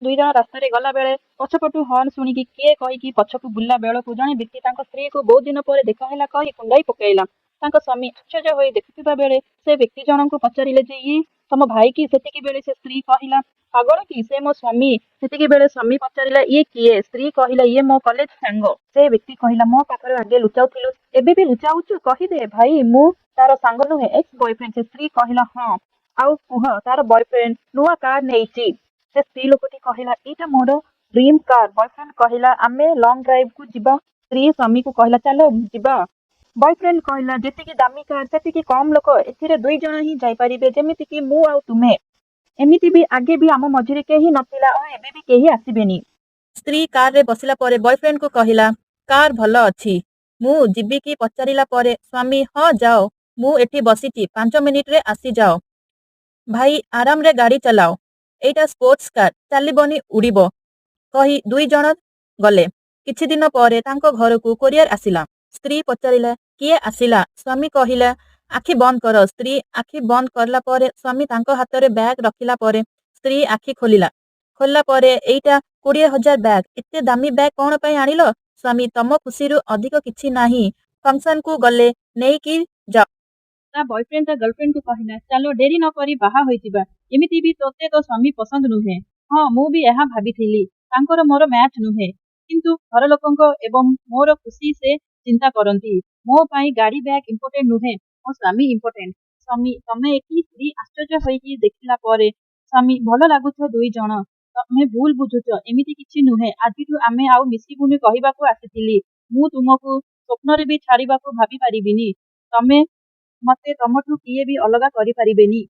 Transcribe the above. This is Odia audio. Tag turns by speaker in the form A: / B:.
A: ଦୁଇଜଣ ରାସ୍ତାରେ ଗଲା ବେଳେ ପଛପଟୁ ହର୍ଣ୍ଣ ଶୁଣିକି କିଏ କହିକି ପଛକୁ ବୁଲିଲା ବେଳକୁ ଜଣେ ବ୍ୟକ୍ତି ତାଙ୍କ ସ୍ତ୍ରୀକୁ ବହୁତ ଦିନ ପରେ ଦେଖାହେଲା କହି କୁଣ୍ଢାଇ ପକାଇଲା। ତାଙ୍କ ସ୍ୱାମୀ ଆଶ୍ଚର୍ଯ୍ୟ ହୋଇ ଦେଖୁଥିବା ବେଳେ ସେ ବ୍ୟକ୍ତି ଜଣଙ୍କୁ ପଚାରିଲେ ଯେ, ଇଏ ତମ ଭାଇ କି? ସେତିକି ବେଳେ ସେ ସ୍ତ୍ରୀ କହିଲା, ପାଗଳ କି, ସେ ମୋ ସ୍ୱାମୀ। ସେତିକି ବେଳେ ସ୍ୱାମୀ ପଚାରିଲା, ଇଏ କିଏ? ସ୍ତ୍ରୀ କହିଲା, ଇଏ ମୋ କଲେଜ ସାଙ୍ଗ। ସେ ବ୍ୟକ୍ତି କହିଲା, ମୋ ପାଖରେ ଆଗେ ଲୁଚାଉଥିଲୁ, ଏବେ ବି ଲୁଚାଉଛୁ? କହିଦେ ଭାଇ, ମୁଁ ତାର ସାଙ୍ଗ ନୁହେଁ, ଏକ୍ସ ବୟଫ୍ରେଣ୍ଡ। ସେ ସ୍ତ୍ରୀ କହିଲା, ହଁ, ଆଉ କୁହ, ତାର ବୟଫ୍ରେଣ୍ଡ ନୂଆ କାର ନେଇଛି। ସେ ସ୍ତ୍ରୀ ଲୋକଟି କହିଲା, ଏଇଟା ମୋର ଡ୍ରିମ୍ କାର୍। ବୟଫ୍ରେଣ୍ଡ କହିଲା, ଆମେ ଲଙ୍ଗ ଡ୍ରାଇଭକୁ ଯିବା। ସ୍ତ୍ରୀ ସ୍ୱାମୀକୁ କହିଲା, ଚାଲ ଯିବା। ବୟଫ୍ରେଣ୍ଡ କହିଲା, ଯେତିକି ଦାମୀ କାର୍ ସେତିକି କମ୍ ଲୋକ, ଏଥିରେ 2 ଜଣ ହିଁ ଯାଇପାରିବେ, ଯେମିତିକି ମୁଁ ଆଉ ତୁମେ। ଏମିତି ବି ଆଗେ ବି ଆମ ମଝିରେ କେହି ନଥିଲା ଓ ଏବେ ବି କେହି ଆସିବେନି।
B: ସ୍ତ୍ରୀ କାରରେ ବସିଲା ପରେ ବୟଫ୍ରେଣ୍ଡକୁ କହିଲା, କାର ଭଲ ଅଛି, ମୁଁ ଯିବି କି ପଚାରିଲା ପରେ ସ୍ୱାମୀ, ହଁ ଯାଅ, ମୁଁ ଏଠି ବସିଛି, 5 ମିନିଟରେ ଆସିଯାଅ। ଭାଇ, ଆରାମରେ ଗାଡି ଚଲାଅ, ଏଇଟା ସ୍ପୋର୍ଟସ କାର, ଚାଲିବନି ଉଡ଼ିବ କହି 2 ଜଣ ଗଲେ। କିଛି ଦିନ ପରେ ତାଙ୍କ ଘରକୁ କୋରିଅର ଆସିଲା। ସ୍ତ୍ରୀ ପଚାରିଲା, କିଏ ଆସିଲା? ସ୍ୱାମୀ କହିଲା, ଆଖି ବନ୍ଦ କର। ସ୍ତ୍ରୀ ଆଖି ବନ୍ଦ କଲା ପରେ ସ୍ୱାମୀ ତାଙ୍କ ହାତରେ ବ୍ୟାଗ ରଖିଲା ପରେ ସ୍ତ୍ରୀ ଆଖି ଖୋଲିଲା। ଖୋଲିଲା ପରେ, ଏଇଟା 20,000 ବ୍ୟାଗ, ଏତେ ଦାମୀ ବ୍ୟାଗ କଣ ପାଇଁ ଆଣିଲ? ସ୍ୱାମୀ, ତମ ଖୁସିରୁ ଅଧିକ କିଛି ନାହିଁ, ଫଙ୍କସନକୁ ଗଲେ ନେଇକି ଯାଅ।
A: ତା ବୟଫ୍ରେଣ୍ଡ ତା ଗର୍ଲଫ୍ରେଣ୍ଡକୁ କହିଲା, ଚାଲ ଡେରି ନ କରି ବାହା ହୋଇଯିବା, ଏମିତି ବି ତୋତେ ତୋ ସ୍ୱାମୀ ପସନ୍ଦ ନୁହେଁ। ହଁ, ମୁଁ ବି ଏହା ଭାବିଥିଲି, ତାଙ୍କର ମୋର ମ୍ୟାଚ୍ ନୁହେଁ। କିନ୍ତୁ ଘର ଲୋକଙ୍କ ଏବଂ ମୋର ଖୁସି ସେ ଚିନ୍ତା କରନ୍ତି। ମୋ ପାଇଁ ଗାଡି ବ୍ୟାଗ ଇମ୍ପୋର୍ଟାଣ୍ଟ ନୁହେଁ, ମୋ ସ୍ୱାମୀ ଇମ୍ପୋର୍ଟାଣ୍ଟ। ସ୍ୱାମୀ, ତମେ ଏଠି? ସ୍ତ୍ରୀ ଆଶ୍ଚର୍ଯ୍ୟ ହୋଇକି ଦେଖିଲା ପରେ ସ୍ୱାମୀ, ଭଲ ଲାଗୁଛ 2 ଜଣ। ତମେ ଭୁଲ ବୁଝୁଛ, ଏମିତି କିଛି ନୁହେଁ। ଆଜିଠୁ ଆମେ ଆଉ ମିଶିବୁନି କହିବାକୁ ଆସିଥିଲି। ମୁଁ ତୁମକୁ ସ୍ୱପ୍ନରେ ବି ଛାଡିବାକୁ ଭାବି ପାରିବିନି। ତମେ ମତେ ତମଠୁ କିଏ ବି ଅଲଗା କରିପାରିବେନି।